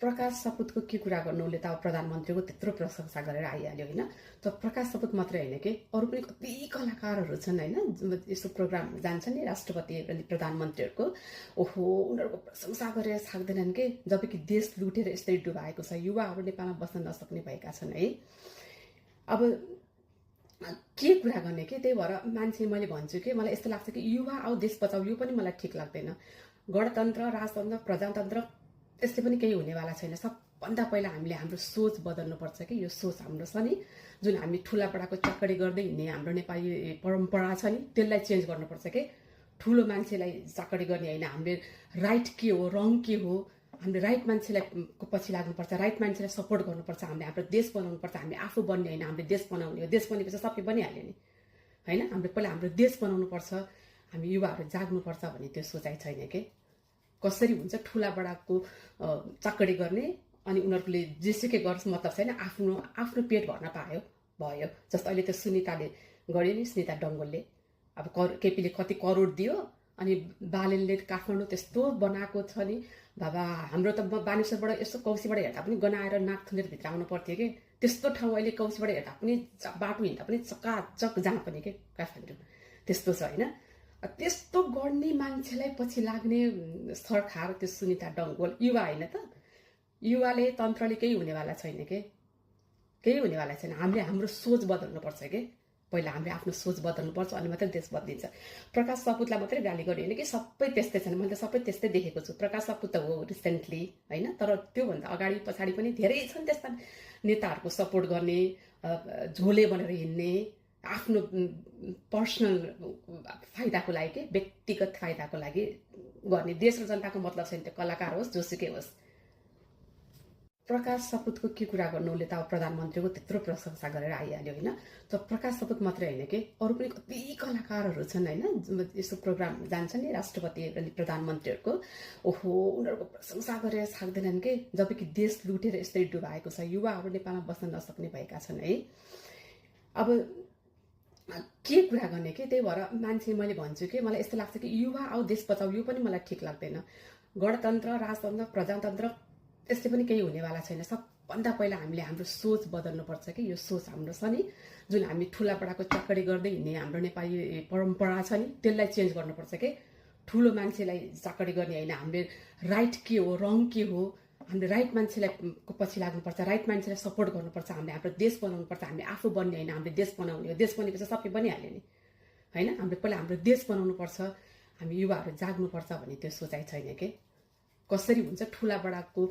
प्रकाश सपुतको के कुरा गर्नु, उसले त अब प्रधानमन्त्रीको त्यत्रो प्रशंसा गरेर आइहाल्यो होइन। त प्रकाश सपुत मात्रै होइन कि अरू पनि कति कलाकारहरू छन् होइन, यस्तो प्रोग्राम जान्छन् नि राष्ट्रपति अनि प्रधानमन्त्रीहरूको। ओहो, उनीहरूको प्रशंसा गरेर सक्दैनन् कि, जबकि देश लुटेर यस्तै डुबाएको छ, युवाहरू नेपालमा बस्न नसक्ने भएका छन् है। अब के कुरा गर्ने कि, त्यही भएर मान्छे मैले भन्छु कि मलाई यस्तो लाग्छ कि युवा आऊ देश बचाऊ, यो पनि मलाई ठिक लाग्दैन। गणतन्त्र, राजतन्त्र, प्रजातन्त्र त्यस्तै पनि केही हुनेवाला छैन। सबभन्दा पहिला हामीले हाम्रो सोच बदल्नुपर्छ कि, यो सोच हाम्रो छ नि, जुन हामी ठुलाबडाको चक्कडी गर्दै हिँड्ने हाम्रो नेपाली परम्परा छ नि, त्यसलाई चेन्ज गर्नुपर्छ कि। ठुलो मान्छेलाई चक्कडी गर्ने होइन, हामीले राइट के हो, रङ के हो, हामीले राइट मान्छेलाई पछि लाग्नुपर्छ, राइट मान्छेलाई सपोर्ट गर्नुपर्छ, हामीले हाम्रो देश बनाउनुपर्छ। हामीले आफू बन्ने होइन, हामीले देश बनाउने हो। देश बनेपछि सबै बनिहाल्यो नि होइन। हामीले पहिला हाम्रो देश बनाउनुपर्छ, हामी युवाहरू जाग्नुपर्छ भन्ने त्यो सोचाइ छैन कि। कसरी हुन्छ ठुलाबडाको चक्कडी गर्ने अनि उनीहरूले जेसुकै गर्छ मतलब छैन, आफ्नो आफ्नो पेट भर्न पायो भयो। जस्तो अहिले त्यो सुनिताले गर्यो नि, सुनिता डङ्गोलले अब केपीले कति करोड दियो अनि बालेनले काठमाडौँ त्यस्तो बनाएको छ नि बाबा। हाम्रो त बानेश्वरबाट यसो कौशीबाट हेर्दा पनि गनाएर नाक थुनेर भित्र आउनु पर्थ्यो कि, त्यस्तो ठाउँ अहिले कौशीबाट हेर्दा पनि बाटो हिँड्दा पनि चकाचक जहाँ पनि के काठमाडौँ त्यस्तो छ होइन। त्यस्तो गर्ने मान्छेलाई पछि लाग्ने सरकार त्यो सुनिता डङ्गोल युवा होइन त। युवाले तन्त्रले केही हुनेवाला छैन के, केही हुनेवाला छैन। हामीले हाम्रो सोच बदल्नुपर्छ कि, पहिला हामीले आफ्नो सोच बदल्नुपर्छ अनि मात्रै देश बदलिन्छ। प्रकाश सपुतलाई मात्रै गाली गर्यो होइन कि, सबै त्यस्तै छन्। मैले त सबै त्यस्तै देखेको छु। प्रकाश सपुत त हो रिसेन्टली होइन, तर त्योभन्दा अगाडि पछाडि पनि धेरै छन् त्यस्ता नेताहरूको सपोर्ट गर्ने, झोले बनेर हिँड्ने, आफ्नो पर्सनल फाइदाको लागि के, व्यक्तिगत फाइदाको लागि गर्ने। देश र जनताको मतलब छैन, त्यो कलाकार होस् जोसुकै होस्। प्रकाश सपुतको के कुरा गर्नु, उसले त अब प्रधानमन्त्रीको त्यत्रो प्रशंसा गरेर आइहाल्यो होइन। त प्रकाश सपुत मात्रै होइन कि अरू पनि कति कलाकारहरू छन् होइन, यस्तो प्रोग्राम जान्छन् नि राष्ट्रपति अनि प्रधानमन्त्रीहरूको। ओहो, उनीहरूको प्रशंसा गरेर सक्दैनन् कि, जबकि देश लुटेर यस्तै डुबाएको छ, युवाहरू नेपालमा बस्न नसक्ने भएका छन् है। अब के कुरा गर्ने कि, त्यही भएर मान्छे मैले भन्छु कि मलाई यस्तो लाग्छ कि युवा आऊ देश बचाऊ, यो पनि मलाई ठिक लाग्दैन। गणतन्त्र, राजतन्त्र, प्रजातन्त्र त्यस्तै पनि केही हुनेवाला छैन। सबभन्दा पहिला हामीले हाम्रो सोच बदल्नुपर्छ कि, यो सोच हाम्रो छ नि, जुन हामी ठुलाबडाको चक्कडी गर्दै हिँड्ने हाम्रो नेपाली परम्परा छ नि, त्यसलाई चेन्ज गर्नुपर्छ कि। ठुलो मान्छेलाई चक्कडी गर्ने होइन, हामीले राइट के हो, रङ के हो, हामीले राइट मान्छेलाई पछि लाग्नुपर्छ, राइट मान्छेलाई सपोर्ट गर्नुपर्छ, हामीले हाम्रो देश बनाउनुपर्छ, हामीले आफू बन्ने होइन, हामीले देश बनाउने हो। देश बनेपछि सबै बनिहाल्यो नि होइन। हामीले पहिला हाम्रो देश बनाउनुपर्छ, हामी युवाहरू जाग्नुपर्छ भन्ने त्यो सोचाइ छैन कि। कसरी हुन्छ ठुलाबडाको